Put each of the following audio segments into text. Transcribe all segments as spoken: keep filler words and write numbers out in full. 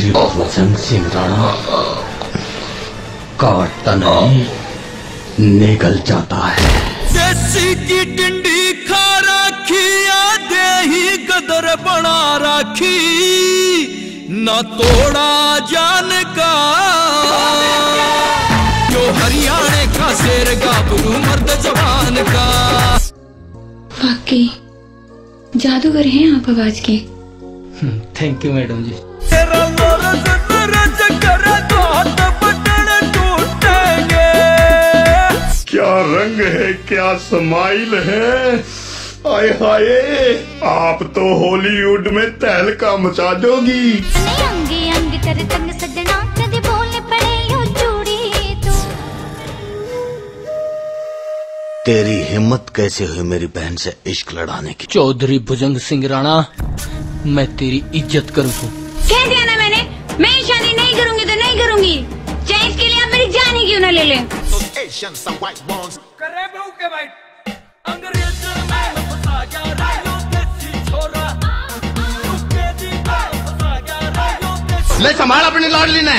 भुजंग सिंह राणा काटता नहीं, निगल जाता है। देसी की टिंडी खा राखी, आधे ही गदर बना राखी, ना तोड़ा जान का। जो हरियाणे का शेर, गाबरू मर्द जवान का। वाकई जादूगर हैं आप आवाज के। थैंक यू मैडम जी। तेरा लरज लरज करे तो हाथ बटन टूटेंगे। क्या रंग है, क्या स्माइल है, हाय हाय। आप तो हॉलीवुड में तहलका मचा दोगी। अंग अंग कर तंग सजना, कदे बोल पड़े यो चूड़ी तू। तेरी हिम्मत कैसे हुई मेरी बहन से इश्क लड़ाने की? चौधरी भुजंग सिंह राणा, मैं तेरी इज्जत करूं सूं। कह दिया ना मैंने, मैं शादी नहीं करूंगी तो नहीं करूंगी, चाहे इसके लिए आप मेरी जान ही क्यों ना ले लें। करे बहू के भाई। अंग्रेजन में फंसा गया रे यो देसी छोरा, तुक्के दी में फंसा गया रे यो देसी। ले संभाल अपनी लाडली ने,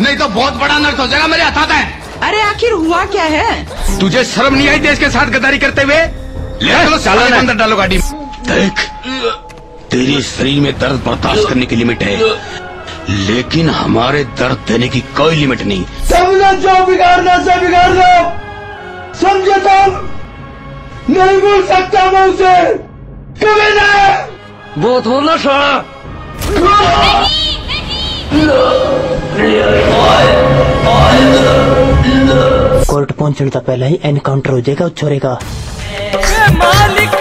नहीं तो बहुत बड़ा अनर्थ हो जाएगा मेरे हाथा तै। अरे आखिर हुआ क्या है? तुझे शर्म नहीं आई देश के साथ गद्दारी करते हुए? ले चलो, साले को अंदर डालो गाड़ी में। देख, तेरे शरीर में दर्द बर्दाश्त करने की लिमिट है, लेकिन हमारे दर्द देने की कोई लिमिट नहीं। तुमने जो बिगाड़ना से बिगाड़ लो, समझे तुम? नहीं भूल सकता मैं उसे, कभी नहीं। बहुत बोलना साला। कोर्ट पहुंचने तक पहले ही एनकाउंटर हो जाएगा उस छोरे का। ए मालिक